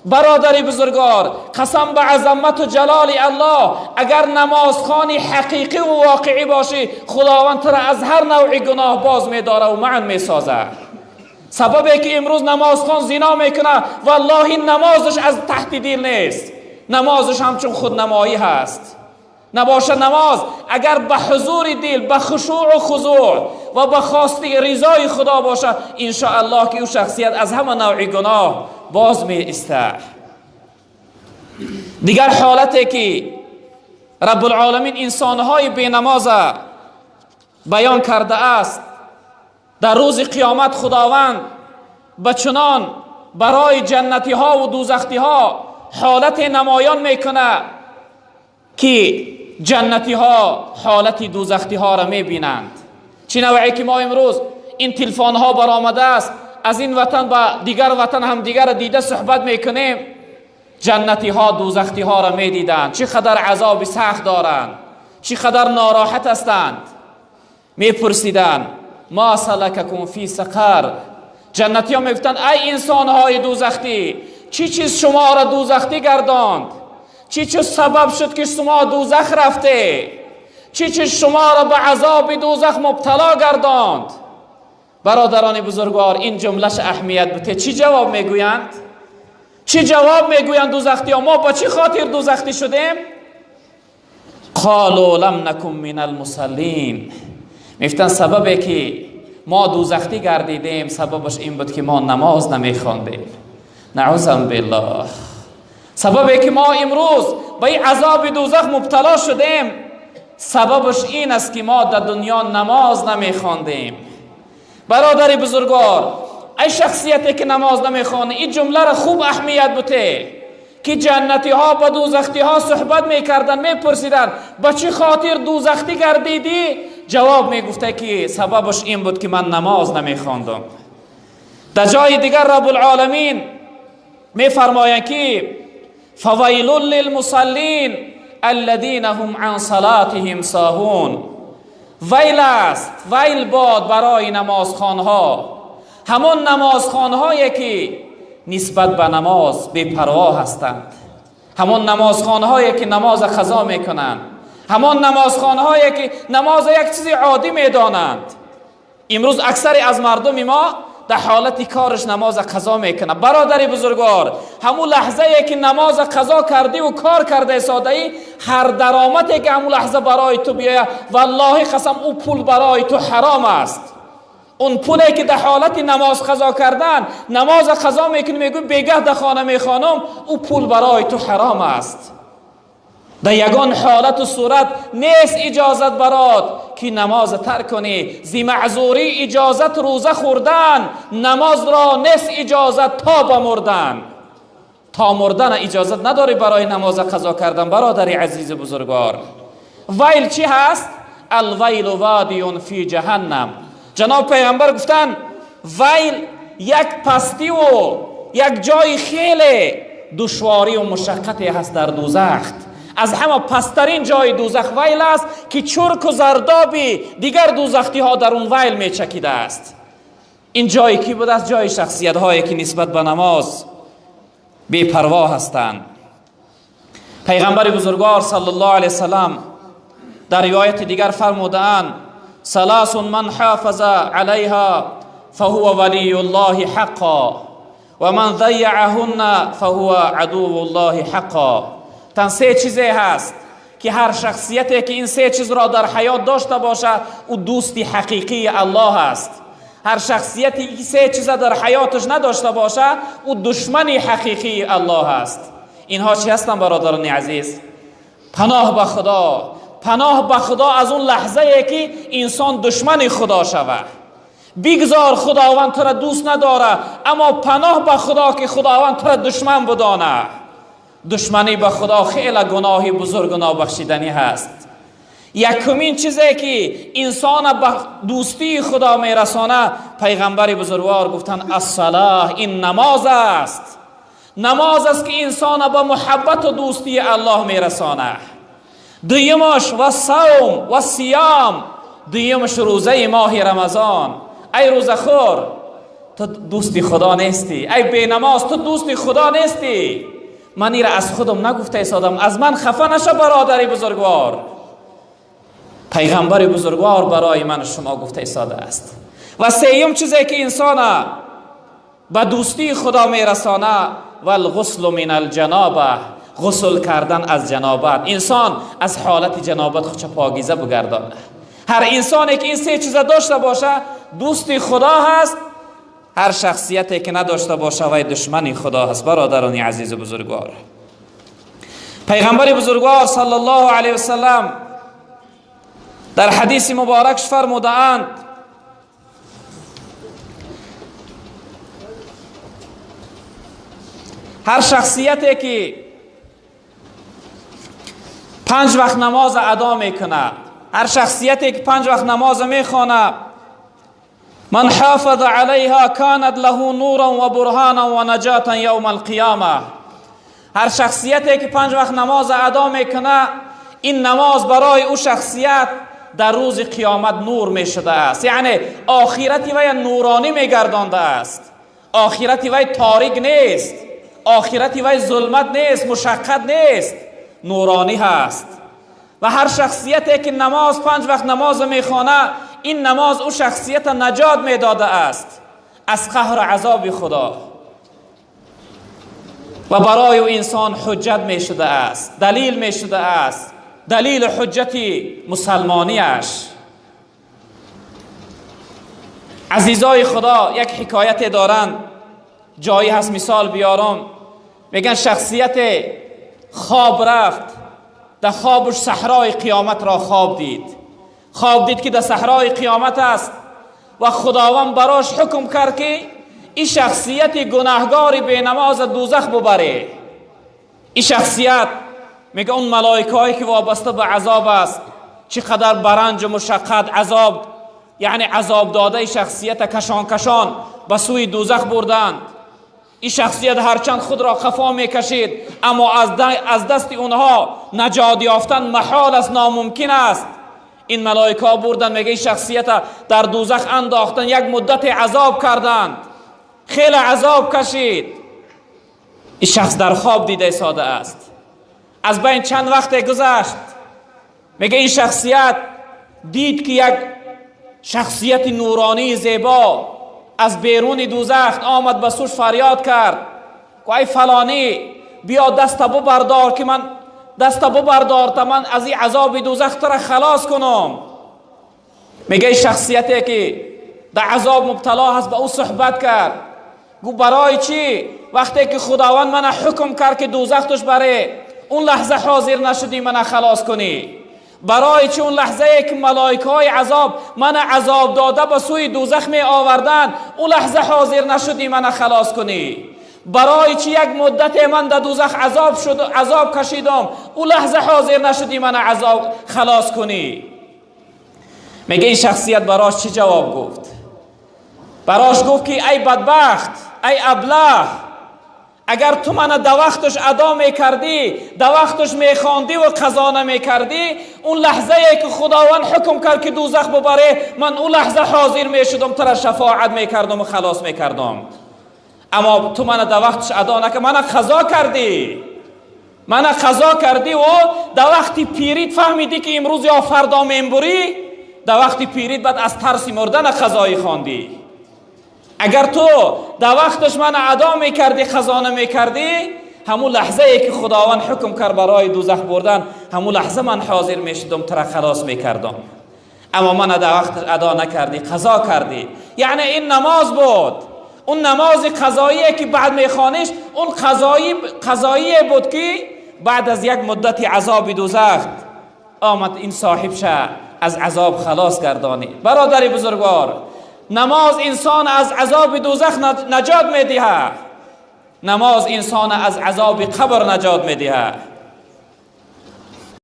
برادر بزرگوار، قسم به عظمت و جلال الله، اگر نمازخوانی حقیقی و واقعی باشی، خداوند تو را از هر نوع گناه باز می‌داره و معن می‌سازه. سببی که امروز نمازخوان زنا میکنه، والله نمازش از تحت دل نیست، نمازش همچون خودنمایی هست. نباشه نماز اگر به حضور دل، به خشوع و خضوع و به خواست رضای خدا باشه، انشاءالله که او شخصیت از همه نوع گناه باز می ایسته. دیگر حالتی که رب العالمین انسانهای بی نماز بیان کرده است، در روز قیامت خداوند به چنان برای جنتی ها و دوزختی ها حالت نمایان میکنه که جنتی ها حالت دوزختی ها را میبینند. چه نوعی که ما امروز این تلفن ها برآمده است، از این وطن با دیگر وطن هم دیگر دیده صحبت میکنیم، جنتی ها دوزختی ها را میدیدند، چه قدر عذاب سخت دارند، چه قدر ناراحت هستند. میپرسیدند ما سلککم فی سقر. جنتی ها میگفتند ای انسان های دوزختی، چی چیز شما را دوزختی گرداند؟ چی چیز سبب شد که شما دوزخ رفته؟ چی چیز شما را به عذاب دوزخ مبتلا گرداند؟ برادران بزرگوار، این جملهش اهمیت بده. چی جواب میگویند؟ چی جواب میگویند دوزختی ها؟ ما با چی خاطر دوزختی شدیم؟ قالوا لم نکن من المصلین. میگفتن سببی که ما دوزختی گردیدیم سببش این بود که ما نماز نمیخواندیم. نعوذ بالله. سببی که ما امروز به این عذاب دوزخ مبتلا شدیم سببش این است که ما در دنیا نماز نمیخواندیم. برادر بزرگوار، ای شخصیتی که نماز نمیخوانه، این جمله را خوب اهمیت بده که جنتی ها با دوزختی ها صحبت میکردن، میپرسیدن با چه خاطر دوزختی گردیدی؟ جواب میگفته که سببش این بود که من نماز نمیخواندم. در جای دیگر رب العالمین میفرمایند که فویل للمصلین الذین هم عن صلاتهم ساهون. ویل است، ویل باد برای نمازخوانها، همان نمازخوانهایی که نسبت به نماز بی‌پروا هستند، همان نمازخوانهایی که نماز قضا میکنند، همان نمازخوانهایی که نماز یک چیز عادی میدانند. امروز اکثر از مردم ما در حالت کارش نماز قضا میکنه. برادر بزرگوار، همون لحظه ای که نماز قضا کردی و کار کرده ساده ای، هر درآمدی که همون لحظه برای تو بیاید، والله قسم او پول برای تو حرام است. اون پولی که در حالت نماز قضا کردن نماز قضا میکنی، میگوی بیگه در خانه میخوانم، او پول برای تو حرام است. در یگان حالت و صورت نیست اجازت برات که نماز ترک کنی. زی معذوری اجازت روزه خوردن، نماز را نیست اجازت تا بمردن. تا مردن اجازت نداری برای نماز قضا کردن. برادر عزیز بزرگوار، ویل چی هست؟ الویل وادی فی جهنم. جناب پیغمبر گفتن ویل یک پستی و یک جای خیلی دشواری و مشقتی هست در دوزخ. از همه پسترین جای دوزخ ویل است که چرک و زردابی دیگر دوزختی ها در اون ویل می چکیده است. این جای کی بود است؟ جای شخصیت هایی که نسبت به نماز بی پروا هستند. پیغمبر بزرگوار صلی الله علیه وسلم در روایت دیگر فرمودند ثلاث من حافظ علیها فهو ولی الله حقا و من ضیعهن فهو عدو الله حقا. تن سه چیزی هست که هر شخصیتی که این سه چیز را در حیات داشته باشه او دوستی حقیقی الله است. هر شخصیتی که سه چیز در حیاتش نداشته باشه او دشمن حقیقی الله است. اینها چی هستن برادران عزیز؟ پناه به خدا، پناه به خدا از اون لحظه که انسان دشمن خدا شود. بگذار خداوند تو را دوست نداره، اما پناه به خدا که خداوند تو را دشمن بدانه. دشمنی به خدا خیلی گناهی بزرگ و نابخشیدنی هست. یکمین چیزی که انسان به دوستی خدا میرسانه، پیغمبر بزرگوار گفتن الصلاه، این نماز است. نماز است که انسان به محبت و دوستی الله میرسانه. دویمش و صوم و صیام، دویمش روزه ماه رمضان. ای روزه خور، تو دوستی خدا نیستی، ای بینماز تو دوستی خدا نیستی. من ایره از خودم نگفته ایستادم، از من خفه نشه برادری بزرگوار. پیغمبر بزرگوار برای من شما گفته ایستاده است. و سیوم چیزی که انسان به دوستی خدا میرسانه، والغسل من الجنابه، غسل کردن از جنابت. انسان از حالت جنابت خودش پاکیزه بگردانه. هر انسانی که این سه چیز داشته باشه دوستی خدا هست، هر شخصیتی که نداشته باشه وی دشمن خدا هست. برادران عزیز و بزرگوار، پیغمبر بزرگوار صلی الله علیه وسلم در حدیث مبارکش فرمودند هر شخصیتی که 5 وقت نماز ادا میکنه، هر شخصیتی که 5 وقت نماز میخوانه، من حافظ علیها کانت له نورا و برهانا و نجاتا یوم القیامه. هر شخصیتی که 5 وقت نماز ادا میکنه، این نماز برای او شخصیت در روز قیامت نور میشده است. یعنی آخرتی وی نورانی میگردانده است، آخرتی وی تاریک نیست، آخرتی وی ظلمت نیست، مشقت نیست، نورانی هست. و هر شخصیتی که نماز 5 وقت نماز میخوانه، این نماز او شخصیت نجات میداده است از قهر عذاب خدا و برای او انسان حجت میشده است، دلیل میشده است، دلیل حجتی مسلمانیش. عزیزای خدا، یک حکایت دارند، جایی هست مثال بیارم. میگن شخصیت خواب رفت، در خوابش صحرای قیامت را خواب دید. خواب دید که در صحرای قیامت است و خداوند براش حکم کرد که این شخصیت گناهگار بی نماز دوزخ ببره. این شخصیت میگه اون ملائکه هایی که وابسته به عذاب است، چقدر برنج و مشقت عذاب، یعنی عذاب داده شخصیت کشان کشان به سوی دوزخ بردند. این شخصیت هرچند خود را خفا میکشید، اما از دست اونها نجات یافتن محال است، ناممکن است. این ملائکه ها بردن، میگه این شخصیت در دوزخ انداختن، یک مدت عذاب کردند، خیلی عذاب کشید. این شخص در خواب دیده ساده است. از بین چند وقت گذشت، میگه این شخصیت دید که یک شخصیت نورانی زیبا از بیرون دوزخ آمد، به سوش فریاد کرد که ای فلانی، بیا دست ببردار که من دست ببردار تا من از این عذاب دوزخ تو را خلاص کنم. میگه این شخصیتی که در عذاب مبتلا هست به او صحبت کرد، گفت برای چی وقتی که خداوند من حکم کرد که دوزخ توش بره، اون لحظه حاضر نشدی من خلاص کنی؟ برای چی اون لحظه که ملائکه های عذاب من عذاب داده به سوی دوزخ می آوردن، اون لحظه حاضر نشدی من خلاص کنی؟ برای چی یک مدت من در دوزخ عذاب شد، عذاب کشیدم، اون لحظه حاضر نشدی من عذاب خلاص کنی؟ میگه این شخصیت براش چی جواب گفت؟ براش گفت که ای بدبخت، ای ابله، اگر تو من در وقتش ادا میکردی، در وقتش میخواندی و قضا نمیکردی، اون لحظه که خداوند حکم کرد که دوزخ ببره، من اون لحظه حاضر میشدم، تو را شفاعت میکردم و خلاص میکردم. اما تو من در وقتش ادا نکردی، من قضا کردی، من قضا کردی و در وقتی پیریت فهمیدی که امروز یا فردا میبری، در وقتی پیریت بعد از ترس مردن قضایی خواندی. اگر تو در وقتش من ادا میکردی، خزانه میکردی، همون لحظه ای که خداوند حکم کرد برای دوزخ بردن، همون لحظه من حاضر میشدم، تو را خلاص میکردم. اما من در وقت ادا نکردی، قضا کردی. یعنی این نماز بود، اون نماز قضاییه که بعد میخوانیش، اون قضایی بود که بعد از یک مدت عذاب دوزخ آمد این صاحب شه از عذاب خلاص گردانی. برادر بزرگوار، نماز انسان از عذاب دوزخ نجات میدهد، نماز انسان از عذاب قبر نجات میدهد.